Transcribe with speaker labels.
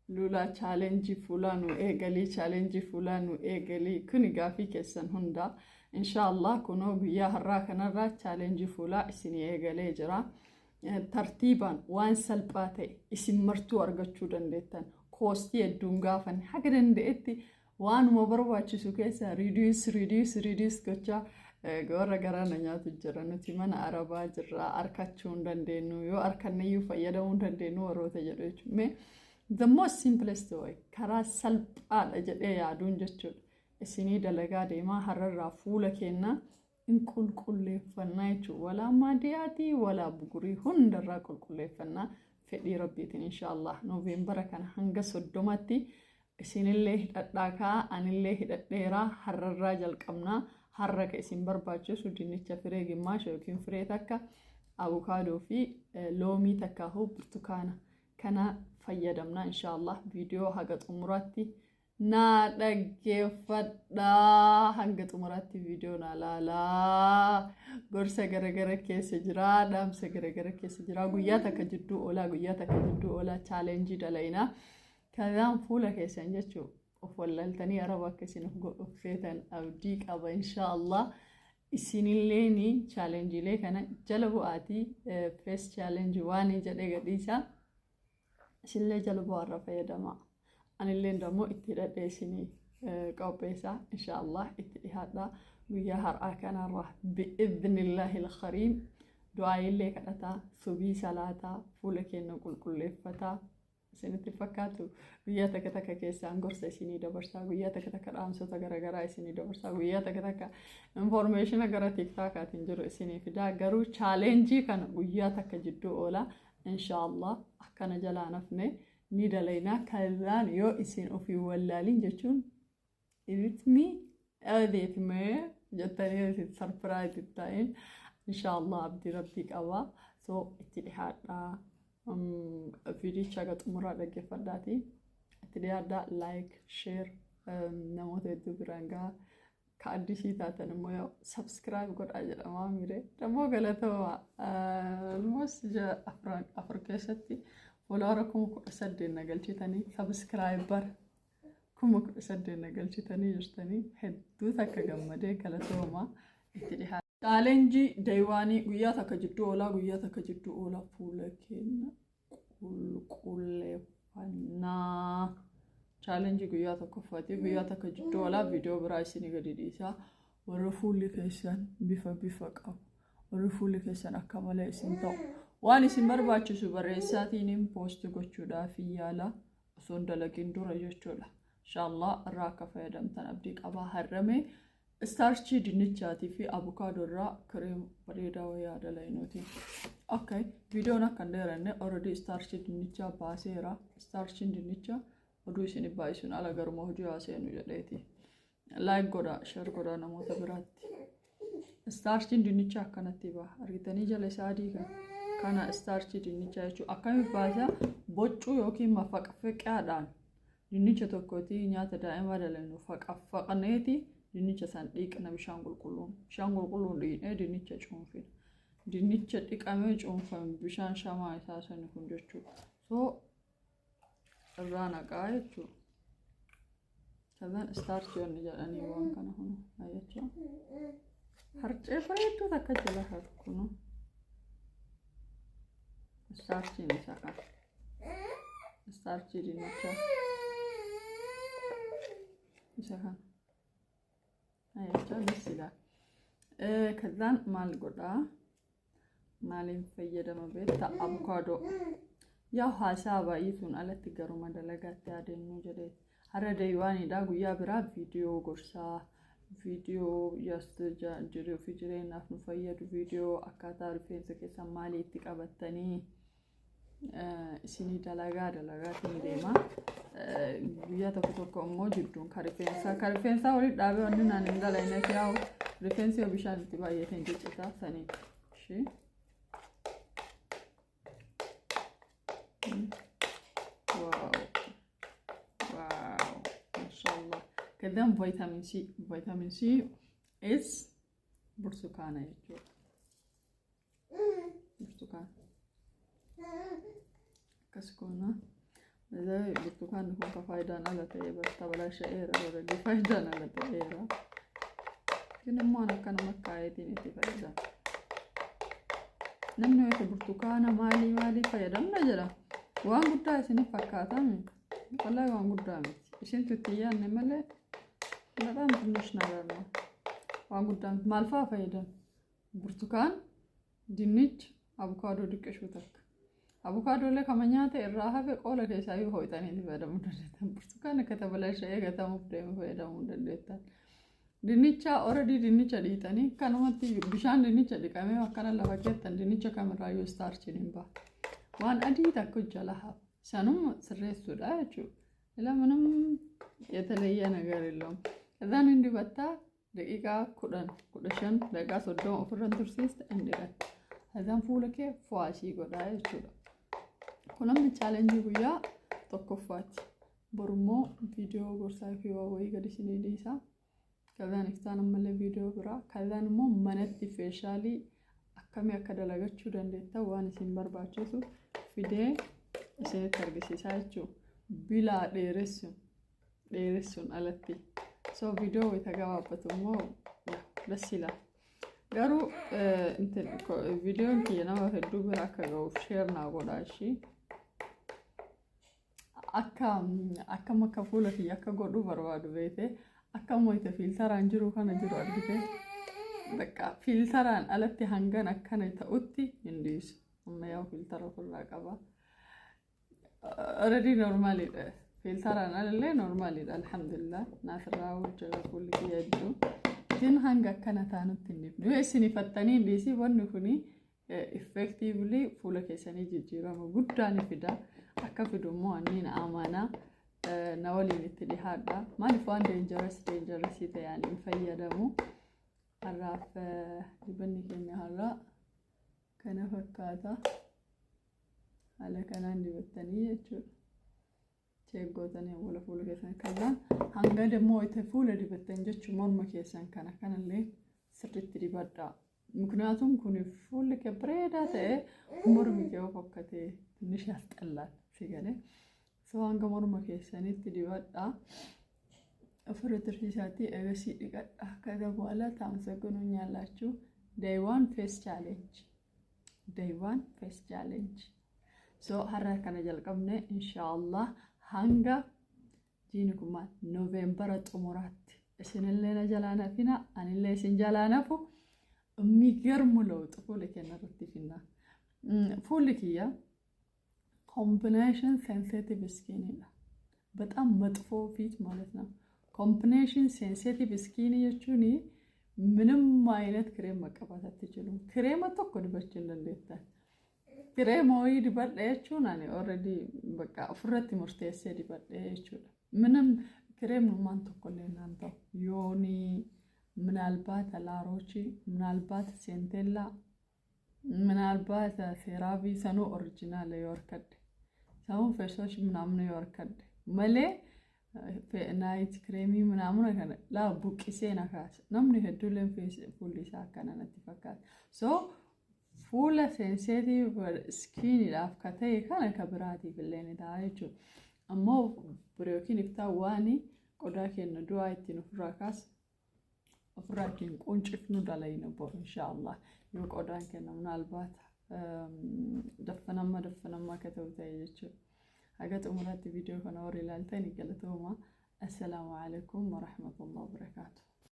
Speaker 1: Lulaa, challenge fuulaa nu eegalii, challenge fuulaa nu eegalii. Kuni gaafii keessan hundaa. Inshaallah, kunoo guyyaa har'aa kanarraa challenge fuulaa isinii eegalee jira. Tartiibaan waan salphaa ta'e isin martuu argachuu dandeettan. Cost hedduun gaafan haga danda'etti waanuma barbaachisu keessa reduce, reduce, reduce gochaa. Warra garaa na nyaatu jira. Nuti mana Arabaa jirra, arkachuu hin dandeenyu, yoo arkanneyyuu fayyadamuu hin dandeenyu warroota jedhu jechuudha. Mee the most simplest way, karaa salphaadha jedhee yaaduun jechuudha. Isinii dalagaa deemaa. Har'arraa fuula keenna in qulqulleeffannaa jechuudha. Walaa maadiyaatii, walaa bugurii hundarraa qulqulleeffannaa fedhii Rabbiitiin, inshaallah. Nooveembara kana hanga 30tti isinillee hidhadhaa kaa, anillee hidhadheeraa. Har'arraa jalqabnaa. Har'a ka isin barbaachisu dinnicha firee gimmaasha yookiin firee takka, abukaadoo fi loomii takkaahuu burtukaana kana fayyadamna, inshaallah. Viidiyoo haga xumuraatti naa dhaggeeffadhaa, hanga xumuraatti viidiyoo naa laalaa. Gorsa garagara keessa jira, dhaamsa garagara keessa jira. Guyyaa takka jidduu oolaa, guyyaa takka jidduu oolaa challenge dalaynaa. Kanaan fuula keessan jechuun of wallaaltanii Araba akka isin of godhuuf feetan abdii qaba, inshaallah. Isinilleeni challengelee kana jala bu'aatii face challenge waan jedhee gadhiisa. Isinillee jala bu'aarra fayyadamaa. Anillee immoo itti hidhadhee isinii qopheessa, inshaallah. Itti dhihaadhaa guyyaa har'aa kanarraa, bi'idhnillaahi alkariim. Du'aayillee kadhataa, subii salaataa, fuula keenya qulqulleeffataa. Isinitti fakkaatu, guyyaa takka takka keessaan gorsa isinii dabarsaa, guyyaa takka takka dhaamsota garaagaraa isinii dabarsaa, guyyaa takka takka information gara TikTokaatiin jiru isinii fidaa. Garuu challenge kana guyyaa takka jidduu oola, inshaallah. Akkana jalaa nafne ni dalaynaa. Kanaan yoo isin ofii wallaalin jechuun "Is it me? Is me?" jettanii isin surprise ta'in, inshaallah, abdii Rabbii qaba. So itti dhihaadhaa. Viidiyicha haga xumuraa dhaggeeffadhaati. Itti dhiyaadhaa, like, share, namoota hedduu biraan gahaa. Ka addisii taatan immoo yoo subscribe godhaa jedhamaa mire. Dammoo galatooma. Almost ji'a 4 keessatti follower 18,000 na galchitanii, subscriber 18,000 na galchitanii jirtanii. Hedduu takka gammadee, galatooma, itti dhiyaadha. Challenge day one, guyyaa takka jidduu oolaa, guyyaa takka jidduu oolaa fuula keenya qulqulleeffannaa. Challenge guyyaa tokkoffaati. Guyyaa takka jidduu oolaa, viidiyoo biraa isinii gadi dhiisaa. Warra fuulli keessan bifa bifa qabu, warri fuulli keessan akka malee isin ta'u, waan isin barbaachisu barreessaatiin post gochuudhaaf yaala osoo hin dalagin dura jechuudha. Inshaallah, irraa akka fayyadamtan abdii qabaa. Har'ame starch dinnichaatii fi abukaadoo irraa cream bareedaa wayyaa dalaynuuti. Okay, viidiyoon akka hin dheeranne already starch dinnichaa baaseera. Starchiin dinnichaa oduu isin baay'isuun ala garuma hojii haaseenu jedheeti. Like godhaa, share godhaa namoota biraatti. Starchiin dinnichaa akkanatti baha. Argitanii, jala isaa adii kana. Kana starch dinnichaa jechuudha. Akkamitti baasa? Boccuu yookiin mafaqfaqaadhaan dinnicha tokkooti nyaata daa'imaa dalagnu faqaffaqneeti dinnicha san dhiqna bishaan qulqulluun. Bishaan qulqulluun dhiqnee dinnicha cuunfina. Dinnicha dhiqamee cuunfame bishaan shamaa isaa sani kun jechuudha. So irraa naqaa jechuudha. Kazaan starch wanni jedhanii waan kana hunu jechuudha. Harcee bareedduu takka jala harkunu. Starchiin isa kana. Starch dinnichaa. Isa kana. Jecha bisila. Kazaan maal godhaa? Maaliin fayyadama beektaa? Abukaadoo. Yaa, haasaa baay'isuun alatti garuma dalagaatti adeemnuu jedhee. Har'a day onedha. Guyyaa biraa viidiyoo gorsaa, viidiyoo jiruu fi jireenyaaf nu fayyadu, viidiyoo akkaataa rifeensa keessan maalii itti qabattanii isinii dalagaa dalagaatiin deema. Guyyaa tokko tokko immoo jidduun ka rifeensaa walitti dhaabee wanni naan hin dalayneef, yaa'u rifeensi yoo bishaan itti baay'ate hin ciccita sanii. Ishee. Wow. Mashallah. Kazaan vitamin C. Vitamin C is burtukaana jechuudha. Burtukaana. Akkas goona. Burtukaanni kun ka faayidaan ala ta'e tabalaasha'eera, already faayidaan ala ta'eera. Kun immoo akkanuma kaayetiin itti fayyadama. Namni wayita burtukaana maalii maalii fayyadamna jedha. Waan guddaa isiniif fakkaatame. Wallahi waan guddaa miti. Isintu itti yaadne malee በጣም ትንሽ ነገር ነው። Waan guddaa miti. Maal fa'aa fayyadamu? Burtukaan, dinnicha, abukaadoo diqqishuu takka. Abukaadoolee kama nyaata irraa hafe qoola keessaa yoo ho'itanii itti fayyadamuu dandeettan. Burtukaan akka tabalasha'ee gatamuuf deemu fayyadamuu dandeettan. Dinnicha already dinnicha dhiitanii kanumatti bishaan dinnicha dhiqamee akkana lafa keettan dinnicha kamirraayyuu starchiin hin baha. Waan adii takka jala hafa. Sanuma sirreessuudha jechuudha. ሌላ ምንም የተለየ ነገር የለውም። ከዛን እንዲበታ daqiiqaa 10, 15, daqiiqaa 30 ofirra tursiiste hin dhiqatta. Kazaan fuula kee fo'aasii godhaa jechuudha. Kun amma challenge guyyaa tokkoffaati. Borummoo viidiyoo gorsaa fi waa wayii gadi isinii dhiisa. Kazaan iftaan ammallee viidiyoo biraa. Kazaan immoo manatti facial akkamii akka dalagachuu dandeettan waan isin barbaachisu fidee isinitti argisiisaa jechuudha. Bilaa dheeressuun dheeressuun alatti. So viidiyoo wayita gabaabbatu immoo das ይላል. Garuu viidiyoon kiyya nama hedduu bira akka ga'uuf share naa godhaa ishii. Akka akkam akka fuula kiyya akka godhuu barbaadu beekte, akkam wayita filteraan jiru kana jiru argite, bakka filteraan alatti hangan akkana ta'utti hin dhiisu. Amma yaa filtera ofirraa qaba. Already normaliidha. Filteraan alallee normaliidha, alhamdulillah. Naasirraa hojjeta fuulli kiyya hedduu. Isin hanga akkana taanutti hin dhiifnu. Yoo isin ifattanii hin dhiisi, wanni kuni effectively fuula keessanii jijjiirama guddaa ni fida. Akka fidu immoo anniin amanaa. Na waliin itti dhihaadha. Maaliif waan dangerous dangerous ta'an hin fayyadamu. Har'aaf dibanni keenya har'aa kana fakkaata. Haala kanaan dibattanii jechuudha. Check gootanii awwala fuula keessan kazaan hanga immoo itti fuula dibattan jechuun morma keessan kana kanallee sirriitti dibadhaa. ምክንያቱም kun fuulli kee bareedaa ta'e mormi kee yoo fokkate ትንሽ ያስጠላል ሲገሌ. So hanga morma keessanitti dibadhaa. Ofirra tursiisaatii eegasii dhiqadhaa. ከዛ በኋላ ታመሰግኑኛላችሁ። Day one face challenge. Day one face challenge. So har'a kana jalqabne, inshaallah hanga jiini kun maal Noveembara xumuraatti isinillee na jalaa nafina, anillee isin jalaa nafu, የሚገርሙ ለውጥ fuula keenya irratti finna. Fuulli kiyya combination sensitive skinidha. በጣም መጥፎ ፊት ማለት ነው። Combination sensitive skin jechuun ምንም አይነት ክሬም መቀባት አትችሉም። Kireema tokko dibachuu hin dandeettan. Kireema wayii dibadha jechuun ani already bakka ofirratti murteessee dibadhe jechuudha. ምንም kireemnummaan tokkollee naan ta'u yooni ምናልባት La Roche, ምናልባት Centella, ምናልባት CeraVe sanuu original yoo harkadhe sanuu face wash ምናምን yoo harkadhe malee night cream ምናምን kana laa buqqisee na kaasa. Namni hedduulleen fuulli isaa akkana natti fakkaata. So fuula sensitive skiniidhaaf ka ta'e kana ka biraatiif illee ni ta'a jechuudha. Ammoo yookiin iftaan waan qodaa keenya du'aa ittiin ofirraa kaasu, ofirraa ittiin quncifnu dalayna boru inshaallah, yoo qodaan keenya ምናልባት daffanamma daffanamma akka ta'u ta'e jechuudha. Haga xumuraatti viidiyoo kana warri ilaaltan galatooma. Assalaamu alaikum warahmatullahi wabarakaatuh.